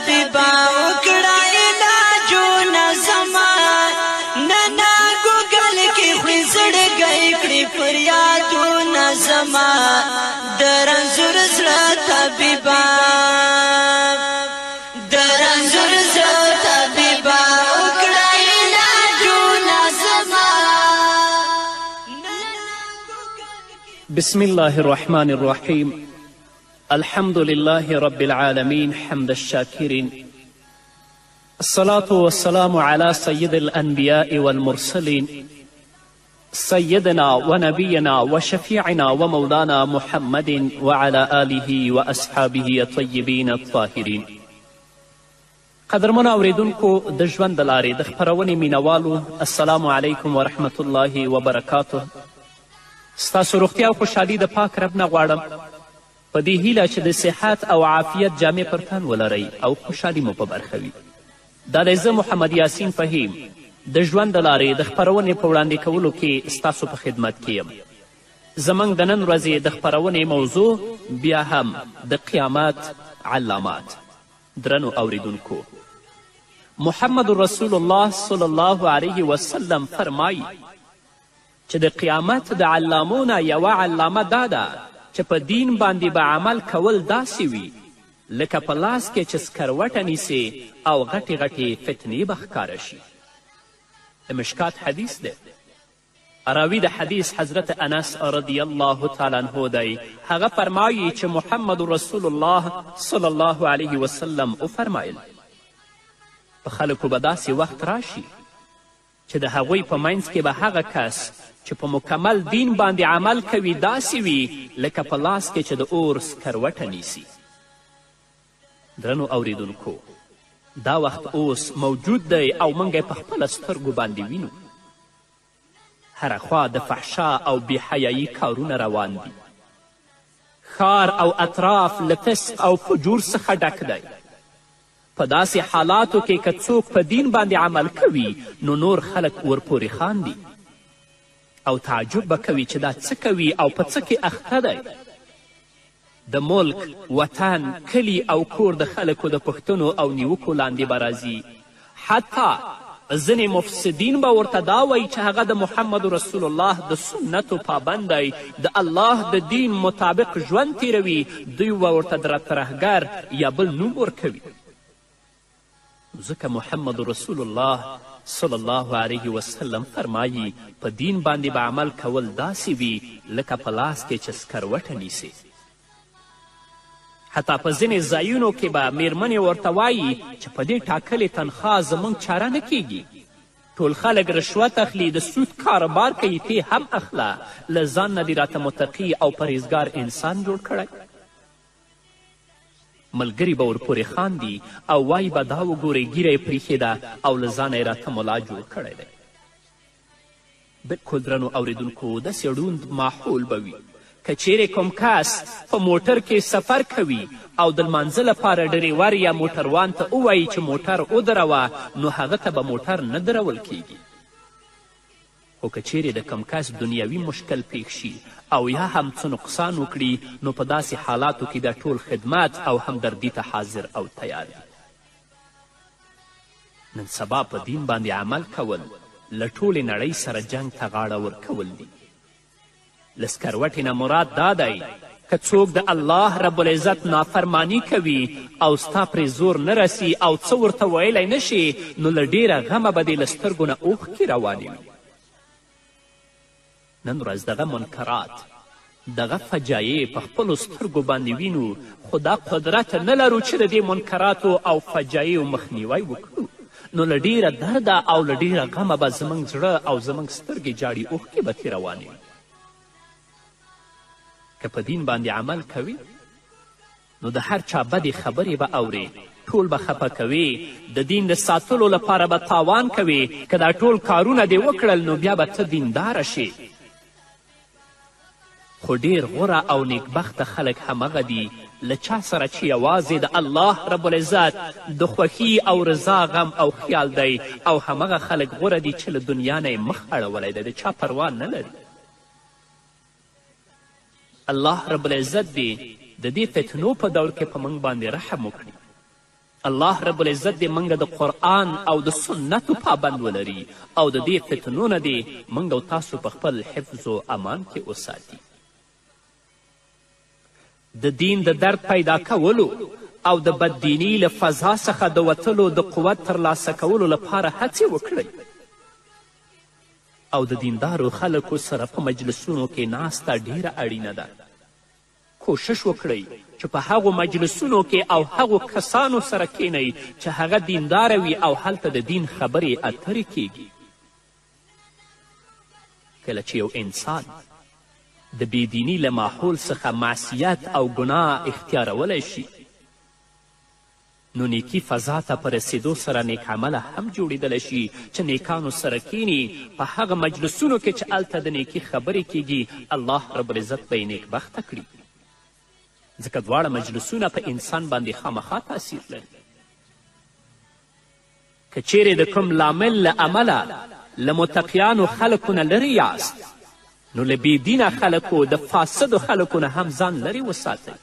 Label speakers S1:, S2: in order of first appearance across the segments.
S1: طبیبا وکړه علاجونه زما، ننا ګوګل کې خوري زړګی کړي فریادونه زما، د رنځور زړه طبیبا، د رنځور زړه طبیبا وکړه علاجونه زما.
S2: بسم الله الرحمن الرحیم. الحمد لله رب العالمين، حمد الشاكرين، الصلاة والسلام على سيد الأنبياء والمرسلين، سيدنا ونبينا وشفيعنا ومولانا محمد وعلى آله وأصحابه الطيبين الطاهرين. قدرمنو اورېدونکو، د ژوند د لارې د خپرونې مینوالو، السلام علیکم ورحمت الله وبرکاته. ستاسو روغتیا او خوشحالي د پاک رب نه غواړم، په دې هیله چې د صحت او عافیت جامې پر تن ولرئ او خوشحالي مو په برخه وي. دا دی زه محمد یاسین فهیم د ژوند د لارې د خپرونې په وړاندې کولو کې ستاسو په خدمت کې یم. زموږ د نن ورځې د خپرونې موضوع بیا هم د قیامت علامات. درنو اوریدونکو، محمد رسول الله صلی الله علیه وسلم فرمایي چې د قیامت د علامو نه یوه علامه دا ده چې په دین باندې به عمل کول داسې وي لکه په لاس کې چې سکروټه نیسې او غټې غټې فتنې به ښکاره شي. د مشکات حدیث دی. راوي د حدیث حضرت انس رضی الله تعالی عنه دی. هغه فرمایي چې محمد رسول الله صلی الله علیه وسلم وفرمایل، په خلکو به داسې وخت راشي چې د هغوی په منځ کې به هغه کس چې په مکمل دین باندې عمل کوي داسې وي لکه په لاس کې چې د اور سکروټه نیسي. درنو اوریدونکو، دا وخت اوس موجود دی او موږ یې په خپله سترګو باندې وینو. هره خوا د فحشا او بېحیایي کارونه روان دي. ښار او اطراف له فسق او فجور څخه ډک دی. په داسې حالاتو کې که څوک په دین باندې عمل کوي نو نور خلک ورپورې خاندي او تعجب به کوي چې دا څه کوي او په څه کې اخته دی. د ملک، وطن، کلي او کور د خلکو د پوښتنو او نیوکو لاندې به راځي. حتی ځینې مفسدین به ورته دا وایي چې هغه د محمد رسول الله د سنتو پابند دی، د الله د دین مطابق ژوند تیروي، دوی به ورته د ترهګر یا بل نوم ورکوي. ځکه محمد رسول الله صلی الله علیه وسلم فرمایي په دین باندې به عمل کول داسې وي لکه په لاس کې چې سکروټه نیسې. حتی په ځینې ځایونو کې به میرمنې ورته وایي چې په دې ټاکلې تنخوا زموږ چاره نه کیږي، ټول خلک رشوت اخلي، د سود کاروبار کوي، تی هم اخله، له ځان نه دې راته متقي او پرهیزګار انسان جوړ کړی. ملګري به ورپورې خاندي او وایي به دا وګورئ ږیره یې پرېښې ده او له ځانه یې راته ملا جوړ کړی دی. بلکل درنو اوریدونکو، داسې ړوند ماحول به وي که چیرې کوم کس په موټر کې سفر کوي او د لمانځه لپاره ډریور یا موټروان ته ووایي چې موټر ودروه، نو هغه ته به موټر نه درول کیږي. خو که چیرې د کوم کس دنیوي مشکل پیښ شي او یا هم څه نقصان وکړي، نو په داسې حالاتو کې دا ټول خدمت او همدردي ته حاضر او تیار دي. نن سبا په دین باندې عمل کول له ټولې نړۍ سره جنګ ته غاړه ورکول دي. له سکروټې نه مراد دا دی که څوک د الله رب العزت نافرمانی کوي او ستا پرې زور نه رسي او څه ورته ویلی نه شي، نو له ډېره غمه به دې له سترګو نه اوښکې روانې وي. نن ورځ دغه منکرات، دغه فجایع په خپلو سترګو باندې وینو، خو دا قدرت نه لرو چې د دې منکراتو او فجایعو مخنیوی وکړو. نو له ډېره درده او له ډېره غمه به زموږ زړه او زموږ سترګې جاړي، اوښکې به ترې روانې وي. که په دین باندې عمل کوي نو د هر چا بدې خبرې به اورې، ټول به خفه کوې، د دین د ساتلو لپاره به تاوان کوې. که دا ټول کارونه دې وکړل نو بیا به ته دینداره شې. خو ډېر غوره او نیکبخته خلک همغه دي له چا سره چې یوازې د الله رب العزت د خوښي او رضا غم او خیال دی، او همغه خلک غوره دي چې له دنیا نه یې مخ اړولی دی، د چا پروا نه لري. الله رب العزت دې د دې فتنو په دور کې په موږ باندې رحم وکړي. الله رب العزت دې موږ د قرآن او د سنتو پابند ولري او د دې فتنو نه دې موږ او تاسو په خپل حفظ و امان کې وساتي. د دین د درد پیدا کولو او د بددیني له فضا څخه د وتلو د قوت ترلاسه کولو لپاره هڅې وکړئ او د دیندارو خلکو سره په مجلسونو کې ناسته ډیره اړینه ده. کوشش وکړئ چې په هغو مجلسونو کې او هغو کسانو سره کینئ چې هغه دینداره وي او هلته د دین خبرې اترې کیږي. کله چې یو انسان د بېدیني له ماحول څخه معصیت او ګناه اختیارولی شي، نو نیکي فضا ته په رسېدو سره نیک عمله هم جوړېدلی شي چې نیکانو سره کیني په هغه مجلسونو کې چې هلته د نیکي خبرې کیږي، الله رب العزت به یې نیکبخته کړي، ځکه دواړه مجلسونه په انسان باندې خامخا تاثیر لري. که چیرې د کوم لامل له امله له متقیانو خلکو نه لرې یاست، نو له بېدینه خلکو، د فاسدو خلکو نه هم ځان لرې وساتئ،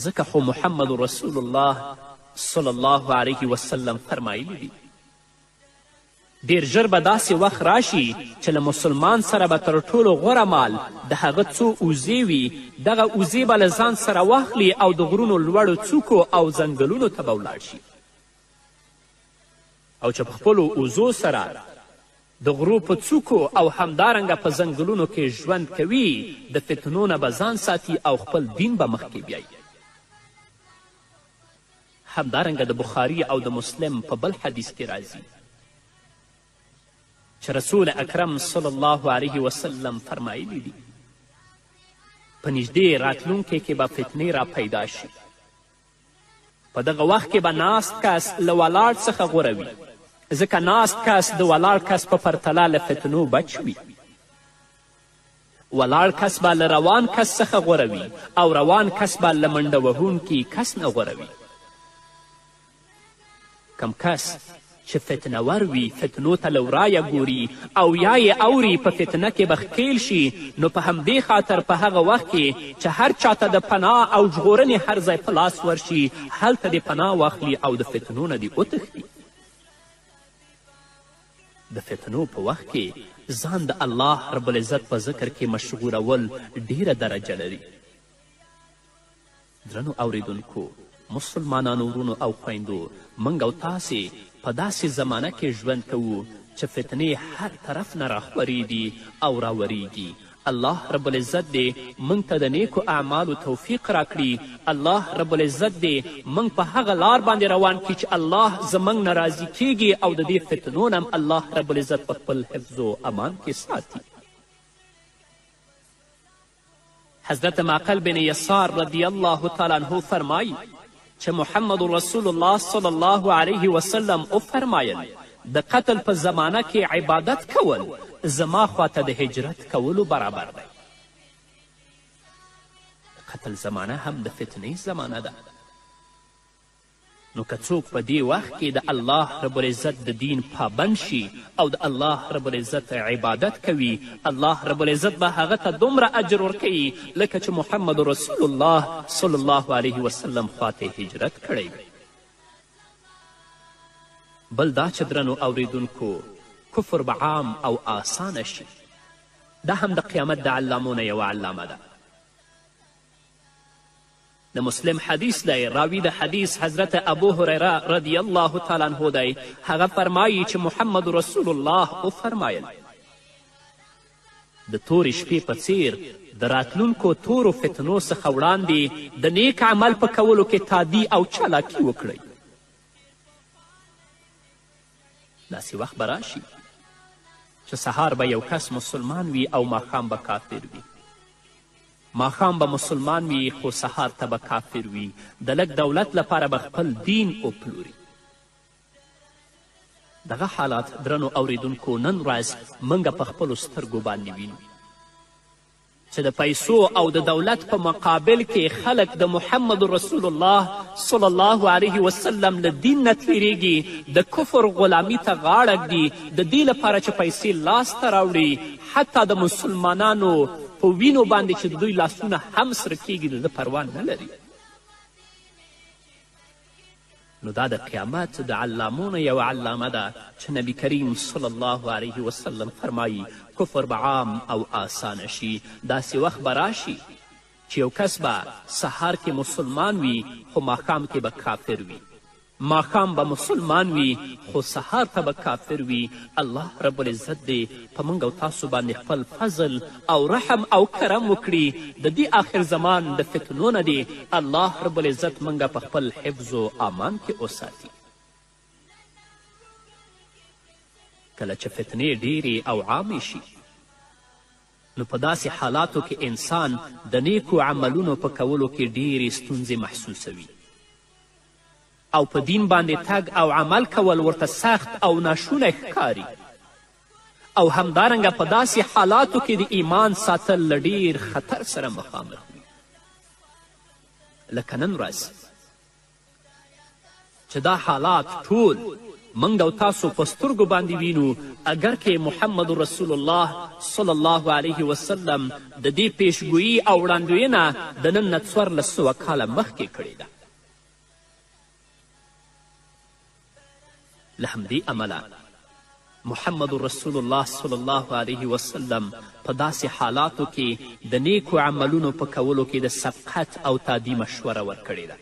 S2: ځکه خو محمد رسول الله صلی الله علیه وسلم فرمایلی دي، ډیر ژر به داسې وخت راشي چې له مسلمان سره به تر ټولو غوره مال د هغه څو اوزې وي، دغه اوزې به له ځان سره واخلي او د غرونو لوړو څوکو او ځنګلونو ته به ولاړ شي او چې په خپلو اوزو سره د غرو په څوکو او همدارنګه په ځنګلونو کې ژوند کوي، د فتنو نه به ځان ساتي او خپل دین به مخکې بیایي. همدارنګه د بخاري او د مسلم په بل حدیث کې راځي چې رسول اکرم صلی الله علیه وسلم فرمایلی دي، په نږدې راتلونکې کې به فتنې را پیدا شي، په دغه وخت کې به ناست کس له ولاړ څخه غوره وي، ځکه ناست کس د ولاړ کس په پرتله له فتنو بچ وي. ولاړ کس به له روان کس څخه غوره وي او روان کس به له منډه وهونکي کس نه غوره وي. کم کس چې فتنور وي، فتنو ته له ورایه ګوري او یا یې اوري، په فتنه کې به ښکیل شي، نو په همدې خاطر په هغه وخت کې چې هر چا ته د پناه او ژغورنې هر ځای په لاس ورشي، هلته دې پناه واخلي او د فتنو نه دې وتښتي. د فتنو په وخت کې ځان د الله رب العزت په ذکر کې مشغولول ډیره درجه لري. درنو اوریدونکو مسلمانانو ورونو او خویندو، موږ او تاسې په داسې زمانه کې ژوند کوو چې فتنې هر طرف نه راخورې دي او راوریږي. الله رب العزت دې موږ ته د نیکو اعمالو توفیق راکړي. الله رب العزت دې موږ په هغه لار باندې روان کړي چې الله زموږ نه راضي کیږي او د دې فتنو نه هم الله رب العزت په خپل حفظ و امان کې ساتي. حضرت معقل بن یسار رضی الله تعالی عنه فرمایي چې محمد رسول الله صلی الله علیه وسلم وفرمایل، د قتل په زمانه کې عبادت کول زما خواته د هجرت کولو برابر دی. د قتل زمانه هم د فتنې زمانه ده. نو که څوک په دې وخت کې د الله رب العزت د دین پابند شي او د الله رب العزت عبادت کوي، الله رب العزت به هغه ته دومره اجر ورکوي لکه چې محمد رسول الله صلی الله علیه وسلم خواته هجرت کړی وي. بل دا چې درنو اوریدونکو، کفر به عام او آسانه شي. دا هم د قیامت د علامو نه یوه علامه ده. د مسلم حدیث دی، راوی د حدیث حضرت ابو هریره رضی الله تعالی عنه دی، هغه فرمایي چې محمد رسول الله وفرمایل، د تورې شپې په څیر د راتلونکو تورو فتنو څخه وړاندې د نیک عمل په کولو کې تادي او چالاکي وکړئ. داسې وخت به راشي چې سهار به یو کس مسلمان وي او ماښام به کافر وي، ماښام به مسلمان وي خو سهار ته به کافر وي، د لږ دولت لپاره به خپل دین وپلوري. دغه حالات درنو اوریدونکو نن ورځ موږ په خپلو سترګو باندې وینو چې د پیسو او د دولت په مقابل کې خلک د محمد رسول الله صلی الله علیه وسلم له دین نه تیریږي، د کفر غلامي ته غاړه ږدي، د دې لپاره چې پیسې لاسته راوړي، حتی د مسلمانانو په وینو باندې چې د دوی لاسونه هم سره کیږي د ده پروا نه لري. نو دا د قیامت د علامو نه یوه علامه ده چې نبی کریم صلی الله علیه وسلم فرمایي کفر به عام او آسانه شي. داسې وخت به راشي چې یو کس به سهار کې مسلمان وي خو ماښام کې به کافر وي، ماښام به مسلمان وي خو سهار ته به کافر وي. الله رب العزت دې په موږ او تاسو باندې خپل فضل او رحم او کرم وکړي. د دې آخر زمان د فتنو نه دې الله رب العزت موږ په خپل حفظ و امان کې وساتي. کله چې فتنې ډیرې او عامې شي نو په داسې حالاتو کې انسان د نیکو عملونو په کولو کې ډیرې ستونزې محسوسوي او په دین باندې تګ او عمل کول ورته سخت او ناشونی ښکاري، او همدارنګه په داسې حالاتو کې د ایمان ساتل له ډیر خطر سره مخامخ وي. لکه نن ورځ چې دا حالات ټول موږ او تاسو په سترګو باندې وینو، اګر که محمد رسول الله صلی الله علیه وسلم د دې پیشګویي او وړاندوینه د نن نه 1400 کاله مخکې کړې ده. له همدې امله محمد رسول الله صلی الله علیه وسلم په داسې حالاتو کې د نیکو عملونو په کولو کې د سبقت او تادي مشوره ورکړې ده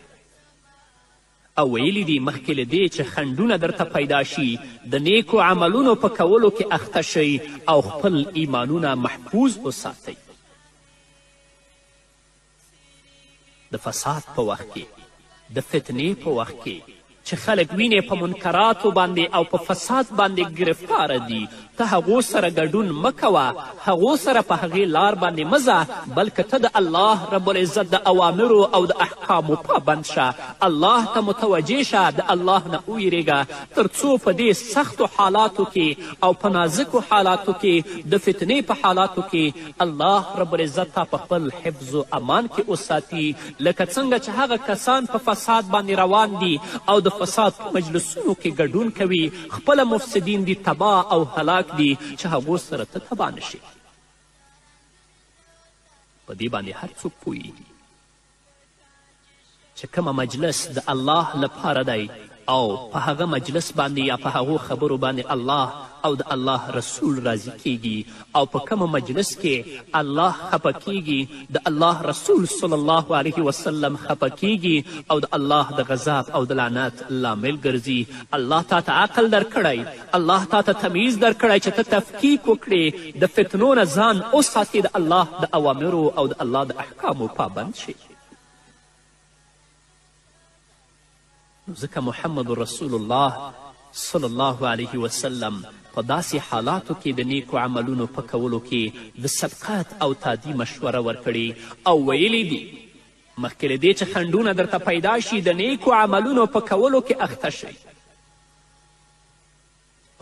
S2: او ویلي دي مخکې له دې چې خنډونه درته پیدا شي د نیکو عملونو په کولو کې اخته شئ او خپل ایمانونه محفوظ وساتئ. د فساد په وخت کې، د فتنې په وخت کې چې خلک وینې په منکراتو باندې او په فساد باندې ګرفتاره دي، ته هغو سره ګډون مه کوه، هغو سره په هغې لار باندې مه ځه، بلکې ته د الله رب العزت د اوامرو او د احکامو پابند شه، الله ته متوجه شه، د الله نه وویرېږه، تر څو په دې سختو حالاتو کې او په نازکو حالاتو کې، د فتنې په حالاتو کې الله رب العزت تا په خپل حفظ و امان کې وساتي. لکه څنګه چې هغه کسان په فساد باندې روان دي او د فساد په مجلسونو کې ګډون کوي، خپله مفسدین دي، تباه او هلاک دي، چې هغو سره ته تباه نه شې. په دې باندې هر څوک پوهیږي چې کومه مجلس د الله لپاره دی او په هغه مجلس باندې یا په هغو خبرو باندې الله او د الله رسول راضي کیږي، او په کومه مجلس کې الله خفه کیږي، د الله رسول صلی الله علیه وسلم خفه کیږي او د الله د غضب او د لعنت لامل ګرځي. الله تا ته عقل درکړی، الله تا ته تمیز درکړی چې ته تفکیک وکړې، د فتنو نه ځان وساتې، د الله د اوامرو او د الله د احکامو پابند شې. نو ځکه محمد رسول الله صلی الله علیه وسلم په داسې حالاتو کې د نیکو عملونو په کولو کې د سبقت او تادي مشوره ورکړې او ویلي دي مخکې له دې چې خنډونه درته پیدا شي د نیکو عملونو په کولو کې اخته شئ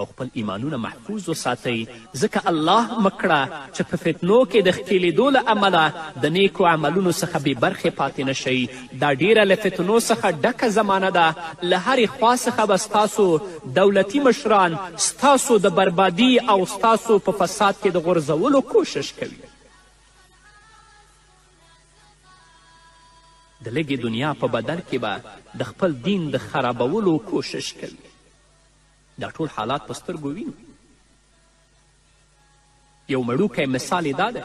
S2: او خپل ایمانونه محفوظ وساتئ، ځکه الله مه کړه چې په فتنو کې د ښکېلېدو له امله د نیکو عملونو څخه بې برخې پاتې نه شئ. دا ډیره له فتنو څخه ډکه زمانه ده، له هرې خوا څخه به ستاسو دولتي مشران ستاسو د بربادي او ستاسو په فساد کې د غورځولو کوشش کوي. د لږې دنیا په بدل کې به د خپل دین د خرابولو کوشش کوي. دا ټول حالات په سترګو وینو. یو مړوکی مثال یې دا دی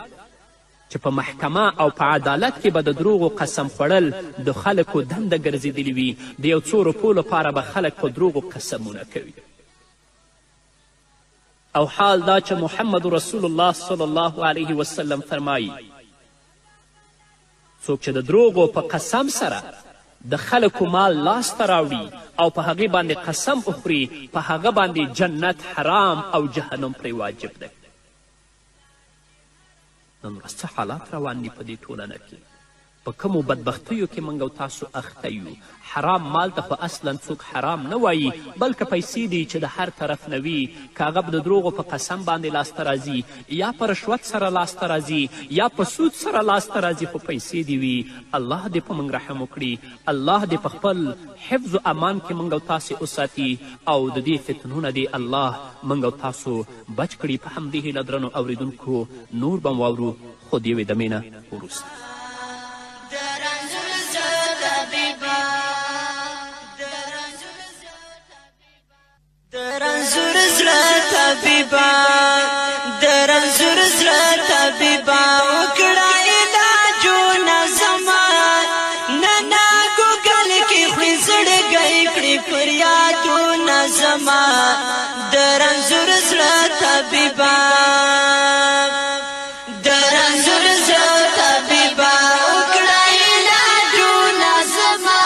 S2: چې په محکمه او په عدالت کې به د دروغو قسم خوړل د خلکو دنده ګرځېدلې وي، د یو څو روپو لپاره به خلک په دروغو قسمونه کوي، او حال دا چې محمد رسول الله صلی الله علیه وسلم فرمایي څوک چې د دروغو په قسم سره د خلکو مال لاسته راوړي او په هغې باندې قسم وخوري، په هغه باندې جنت حرام او جهنم پرې واجب دی. نن ورځ څه حالات روان دي په دې ټولنه کې، په کومو بدبختیو کې موږ او تاسو اخته یو. حرام مال ته خو اصلا څوک حرام نه وایي، بلکې پیسې دي چې د هر طرف نه وي، که هغه د دروغو په قسم باندې لاسته راځي، یا په رشوت سره لاسته راځي، یا په سود سره لاسته راځي، خو پیسې دي وي. الله دې په موږ رحم وکړي، الله دې په خپل حفظ و امان کې موږ او تاسې وساتي، او د دې فتنو نه دې الله موږ او تاسو بچ کړي. په همدې هیله درنو اورېدونکو نور به واورو، خو د یوې دمې نه وروسته.
S1: فریادونه زما د رنځور زړه طبیبه، د رنځور زړه طبیبه، وکړه علاجونه زما.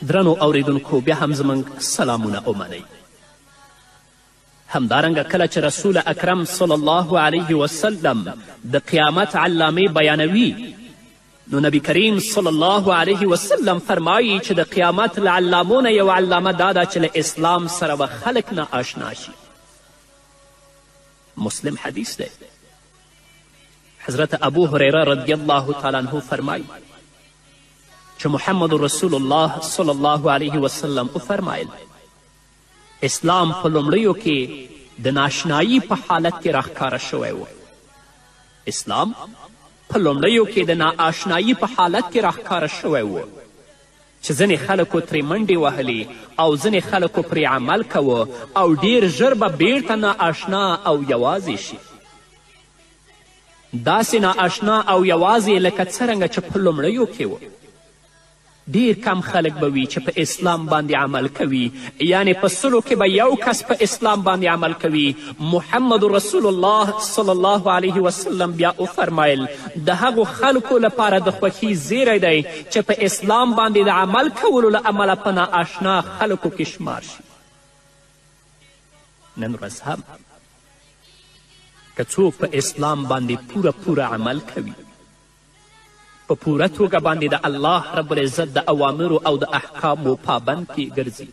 S2: درنو اوریدونکو، بیا هم زموږ سلامونه ومنئ. همدارنګه کله چې رسول اکرم صلی الله علیه وسلم د قیامت علامې بیانوي، نو نبی کریم صلی الله علیه وسلم فرمایي چې د قیامت له علامو نه یوه علامه دا ده چې له اسلام سره به خلک نه آشنا شي. مسلم حدیث دی. حضرت ابو هریره رضی الله تعالی عنه فرمایي چې محمد رسول الله صلی الله علیه وسلم وفرمایل، اسلام په لومړیو کې د ناشنایی په حالت کې راښکاره شوی و. اسلام په لومړیو کې د نااشنایی په حالت کې راښکاره شوی و چې ځینې خلکو ترې منډې وهلې او ځینې خلکو پرې عمل کوه، او ډیر ژر به بیرته نااشنا او یوازې شي، داسې نااشنا او یوازې لکه څرنګه چې په لومړیو کې و. ډیر کم خلک به وي چې په اسلام باندې عمل کوي، یعنې په 100 کې به یو کس په اسلام باندې عمل کوي. محمد رسول الله صلی الله علیه وسلم بیا وفرمایل، د هغو خلکو لپاره د خوښي زیری دی چې په اسلام باندې د عمل کولو له امله په نااشنا خلکو کې شمار شي. نن ورځ هم که څوک په اسلام باندې پوره پوره عمل کوي، په پوره توګه باندې د الله رب العزت د اوامرو او د احکامو پابند کې ګرځي،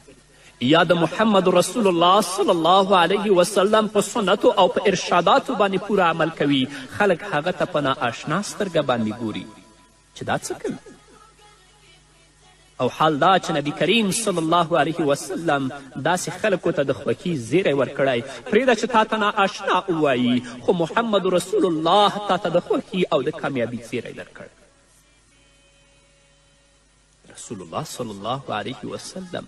S2: یا د محمد رسول الله صلی الله علیه وسلم په سنتو او په ارشاداتو باندې پوره عمل کوي، خلک هغه ته په نااشنا سترګه باندې ګوري چې دا څه کوي. او حال دا چې نبی کریم صلی الله علیه وسلم داسې خلکو ته د خوښي زیری ورکړی، پرېږده چې تا ته نااشنا ووایي، خو محمد رسول الله تا ته د خوښي او د کامیابي زیری درکړی. رسول الله صلی الله علیه وسلم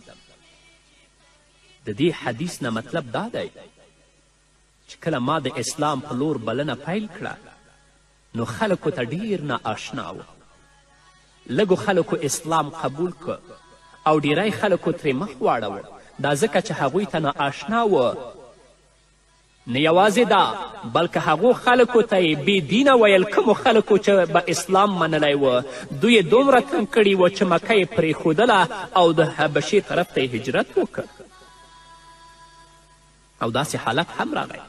S2: د دې حدیث نه مطلب دا دی چې کله ما د اسلام په لور بلنه پیل کړه، نو خلکو ته ډیر نااشنا و. لږو خلکو اسلام قبول که او ډیری خلکو ترې مخ واړوه، دا ځکه چې هغوی ته نااشنا و. نه یوازې دا، بلکې هغو خلکو ته یې بې دینه ویل کومو خلکو چې به اسلام منلی و، دوی یې دومره تنګ کړي و چې مکه یې پرېښودله او د حبشې طرف ته یې هجرت وکړ. او داسې حالت هم راغی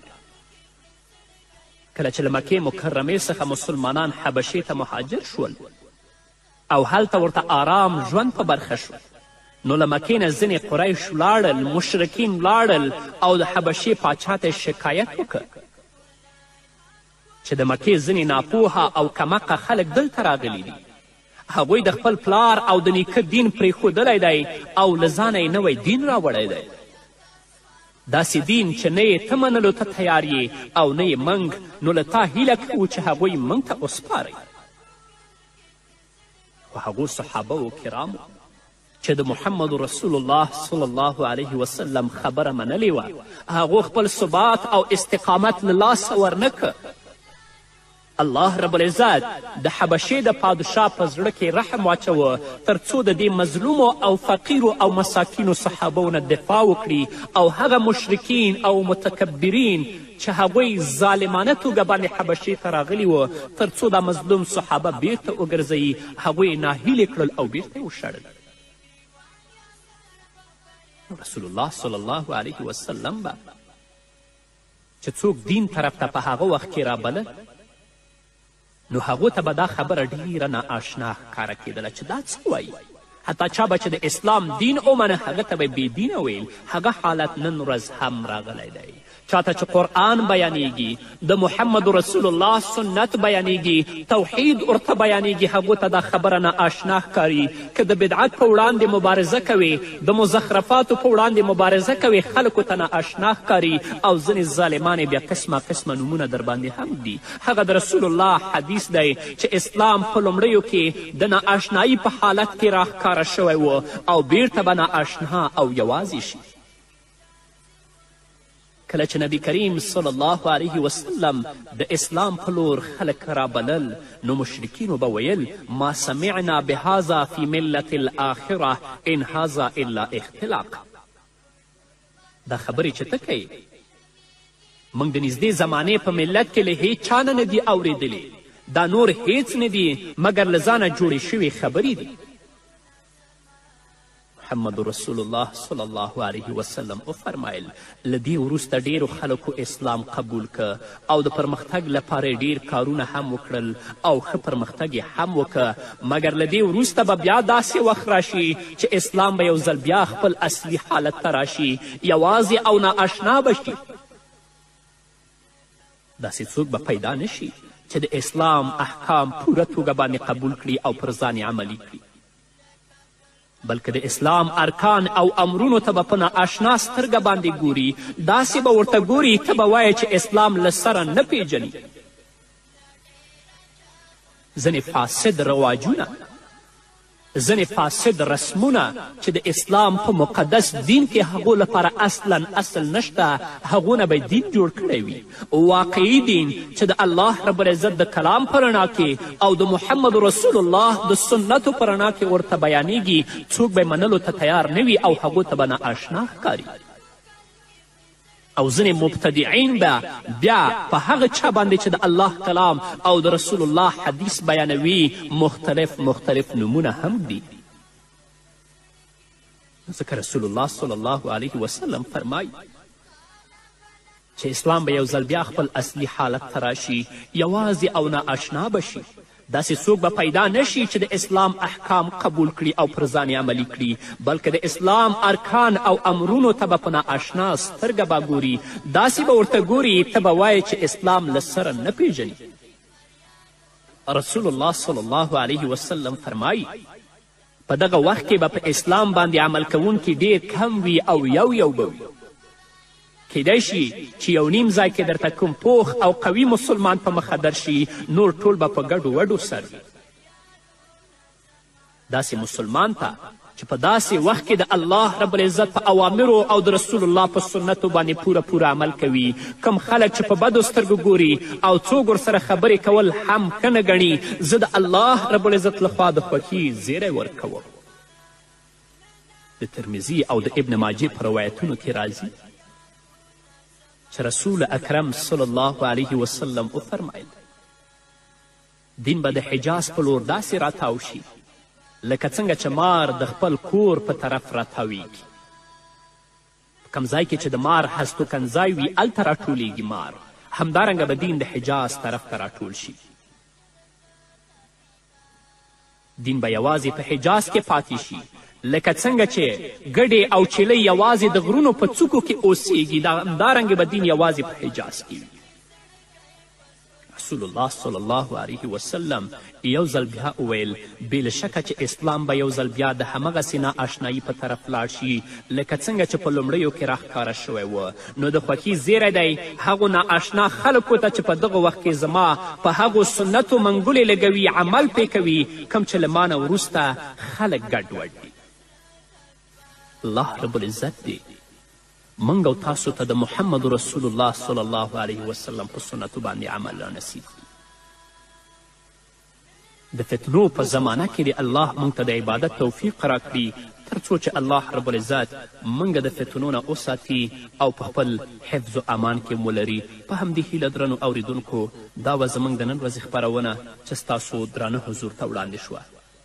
S2: کله چې له مکې مکرمې څخه مسلمانان حبشې ته مهاجر شول او هلته ورته آرام ژوند په برخه شو، نو له مکې نه ځینې قریش ولاړل، مشرکین ولاړل او د حبشې پاچا ته یې شکایت وکړ چې د مکې ځینې ناپوهه او کمقه خلک دلته راغلي دي، هغوی د خپل پلار او د نیکه دین پرېښودلی دی او له ځانه یې نوی دین راوړی دی، داسې دین چې نه یې ته منلو ته تیار یې او نه یې موږ، نو له تا هیله کوو چې هغوی موږ ته وسپارئ. خو هغو صحابه و کرامو چې د محمد رسول الله صلی الله علیه وسلم خبره منلې وه، هغو خپل ثبات او استقامت له لاسه ورنه کړ. الله رب العزت د حبشې د پادشاه په زړه کې رحم واچوه تر څو د دې مظلومو او فقیرو او مساکینو صحابو نه دفاع وکړي او هغه مشرکین او متکبرین چې هغوی ظالمانه توګه باندې حبشې ته راغلي وو تر څو دا مظلوم صحابه بیرته وګرځوي، هغوی یې ناهیلې کړل او بیرته یې وشړل. رسول الله صلی الله علیه وسلم به چې څوک دین طرف ته په هغه وخت کې رابلل، نو هغو ته به دا خبره ډیره نااشنا ښکاره کېدله چې دا څه وایي. حتی چا به چې د اسلام دین ومنه هغه ته به بې دینه ویل. هغه حالت نن ورځ هم راغلی دی. چاته چې قرآن بیانیږي، د محمد رسول الله سنت بیانیږي، توحید ورته بیانیږي، هغو ته دا خبره نااشنا ښکاري. که د بدعت په وړاندې مبارزه کوې، د مزخرفاتو په وړاندې مبارزه کوې، خلکو ته نااشنا ښکاري او ځینې ظالمان یې بیا قسمه قسمه نومونه در باندې هم دي. هغه د رسول الله حدیث دی چې اسلام په لومړیو کې د نااشنایي په حالت کې راښکاره شوی و او بیرته به نااشنا او یوازې شي. کله چې نبی کریم صلی الله علیه وسلم د اسلام په لور خلک رابلل، نو مشرکینو به ویل: ما سمعنا بهذا فی ملت الاخره ان هذا الا اختلاق. دا خبرې چې ته کوې، موږ د نږدې زمانې په ملت کې له هیچا نه نه دي اورېدلي. دا نور هیڅ نه دي مګر له ځانه جوړې شوې خبرې دي. محمد رسول الله صلی الله علیه وسلم وفرمایل: له دې وروسته ډیرو خلکو اسلام قبول که او د پرمختګ لپاره یې ډیر کارونه هم وکړل او ښه پرمختګ یې هم وکه، مګر له دې وروسته به بیا داسې وخت راشي چې اسلام به یو ځل بیا خپل اصلي حالت ته راشي، یوازې او نااشنا به شي. داسې څوک به پیدا نه شي چې د اسلام احکام پوره توګه باندې قبول کړي او پر ځان یې عملي کړي، بلکې د اسلام ارکان او امرونو ته به په نااشنا سترګه باندې ګوري، داسې به ورته ګوري ته به وایې چې اسلام له سره نه پیژني. ځینې فاسد رواجونه، ځینې فاسد رسمونه چې د اسلام په مقدس دین کې هغو لپاره اصلا اصل نشته، هغو نه به دین جوړ کړی وي. واقعي دین چې د الله رب العزت د کلام په رڼا کې او د محمد رسول الله د سنتو په رڼا کې ورته بیانیږي، څوک به منلو ته تیار نه وي او هغو ته به نااشنا ښکاري. او ځینې مبتدعین به بیا په هغه چا باندې چې د الله کلام او د رسول الله حدیث بیانوي مختلف مختلف نومونه هم دي. ځکه رسول الله صلی الله علیه وسلم فرمایي چې اسلام به یو ځل بیا خپل اصلي حالت ته راشي، یوازې او نااشنا به شي. داسې څوک به پیدا نه شي چې د اسلام احکام قبول کړي او پر ځان یې عملي کړي، بلکې د اسلام ارکان او امرونو ته به په نااشنا سترګه به ګوري، داسې به ورته ګوري ته به وایې چې اسلام له سره نه پیژني. رسول الله صلی الله علیه وسلم فرمایي: په دغه وخت کې به په اسلام باندې عمل کوونکي ډیر کم وي او یو یو به وي. کیدای شي چې یو نیم ځای کې درته کوم پوخ او قوي مسلمان په مخه درشي، نور ټول به په ګډو وډو سر وي. داسې مسلمان ته چې په داسې وخت کې د الله رب العزت په اوامرو او د رسول الله په سنتو باندې پوره پوره عمل کوي، کوم خلک چې په بدو سترګو ګوري او څوک ورسره خبرې کول هم ښه نه ګڼي، زه د الله رب العزت لخوا د خوښي زیری ورکوم. د ترمذي او د ابن ماجه په روایتونو کې راځي چې رسول اکرم صلی الله علیه وسلم وفرمایل: دین به د حجاز په لور داسې راتاو شي لکه څنګه چې مار د خپل کور په طرف راتاویږي. په کوم ځای کې چې د مار هستوکنځای وي هلته راټولیږي مار، همدارنګه به دین د حجاز طرف ته راټول شي. دین به یوازې په حجاز کې پاتې شي، لکه څنګه چې ګډې او چیلۍ یوازې د غرونو په څوکو کې اوسیږي، دا همدارنګه به دین یوازې په حجاز کې وي. رسول الله صلی الله علیه وسلم یو ځل بیا وویل: بې له شکه چې اسلام به یو ځل بیا د همغسې نااشنایي په طرف لاړ شي لکه څنګه چې په لومړیو کې راښکاره شوی و. نو د خوښي زیری دی هغو نااشنا خلکو ته چې په دغه وخت کې زما په هغو سنتو منګولې لګوي، عمل پې کوي، کوم چې له ما نه وروسته خلک ګډوډ دي. الله رب العزت دې موږ او تاسو ته د محمد رسول الله صلی الله علیه وسلم په سنتو باندې عمل را نصیب کړي. د فتنو په زمانه کې دې الله موږ ته د عبادت توفیق راکړي، تر څو چې الله رب العزت موږ د فتنو نه وساتي او په خپل حفظ و امان کې ولري. په همدې هیله درنو اوریدونکو، دا وه زموږ د نن ورځې خپرونه چې ستاسو درانه حضور ته وړاندې شوه.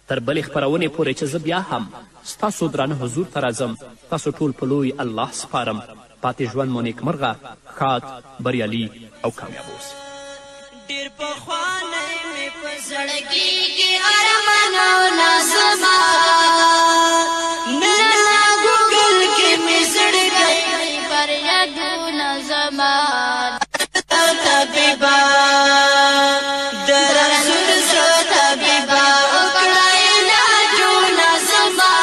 S2: تر بلې خپرونې پورې چې زه بیا هم ستاسو درانه حضور ته راځم، تاسو ټول په لوی الله سپارم. پاتې ژوند مو نیکمرغه، ښاد، بریالي او کامیاب اوسئ.
S1: ډېر پخوانی مې په زړګي کې ارمانونه زما، نن ګوګل کې مې زړګی
S3: فریادونه زما.
S1: طبیبا د رنځور زړه طبیبا وکړه علاجونه زما،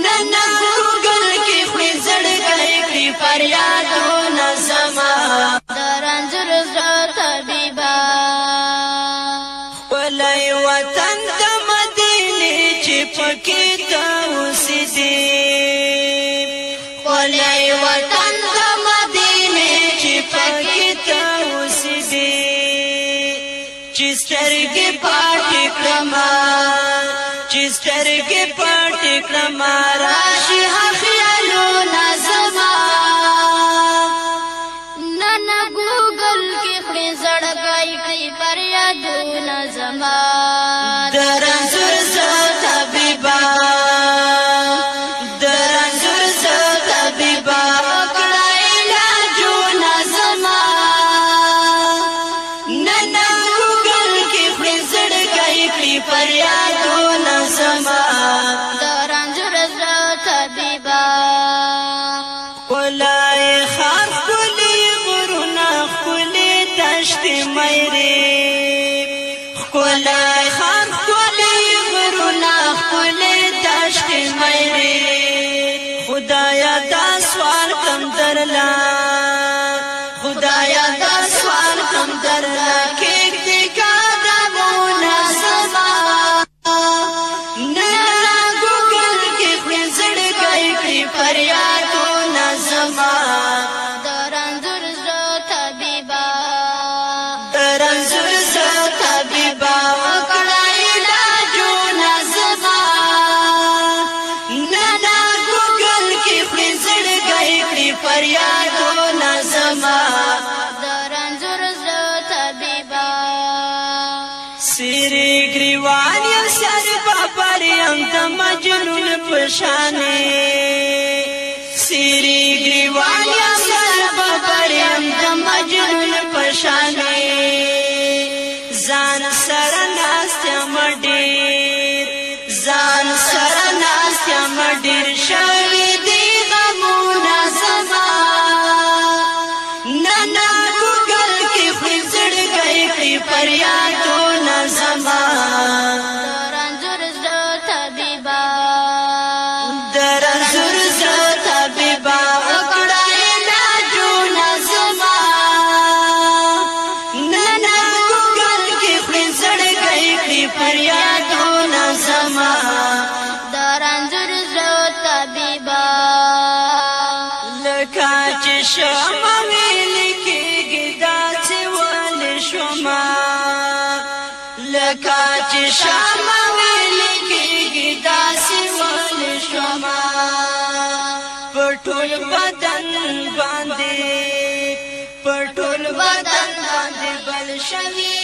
S1: نن ګوګل کې خوري زړګی کړي فریادونه زما.
S3: د رنځور زړه طبیبا.
S1: ښکلی وطن د مدینې چې پکې ته اوسېدې، ښکلی وطن د سترګې پټې کړمه، چې سترګې پټې کړمه، راشي خیالونه زما.
S3: نن ګوګل کې خړې زړګی کړې فریادونه زما.
S1: د رنځور زړه طبیبه، د رنځور زړه طبیبه، وکړه علاجونه زما. نن ګوګل کې خړې زړګی کړې فریادونه زما.
S3: د رنځور زړه طبیبه.
S1: ښکلی ښار، ښکلي غرونه، ښکلي دښتې میرې. ښکلی ښار، ښکلي غرونه، ښکلي دښتې میرې. خدایا دا سوال کم درلا، خدایا دا سوال کم درلا، کېږدې قدمونه زما. نه ګوګل کې خړې زړګی کړې فریادونه زما.
S3: د رنځور زړه طبیبه.
S1: د رنځور زړه طبیبه، وکړه علاجونه زما. نه ګوګل کې خړې زړګی کړې فریادونه زما.
S3: د رنځور زړه طبیبه.
S1: سری ګریوان یم، سر بابر یم، د مجنون په شانې. سری ګریوان یم، سر بابر یم، د مجنون په شانې. ځان سره ناست یم ډېر، ځان سره ناست یم ډېر، شوي دي غمونه زما. نه نه ګوګل کې خړې زړګی کړې فریادونه زما.
S3: د رنځور زړه طبیبه.
S1: د رنځور زړه طبیبه، وکړه علاجونه زما. نه نه ګوګل کې خړې زړګی کړې فریادونه زما.
S3: د رنځور زړه طبیبه.
S1: لکه چې شمع ویل کېږي داسې ولې شومه، لکه چې شمع ویل کېږي داسې ولې شومه. په ټول بدن باندې، په ټول بدن باندې بل شوي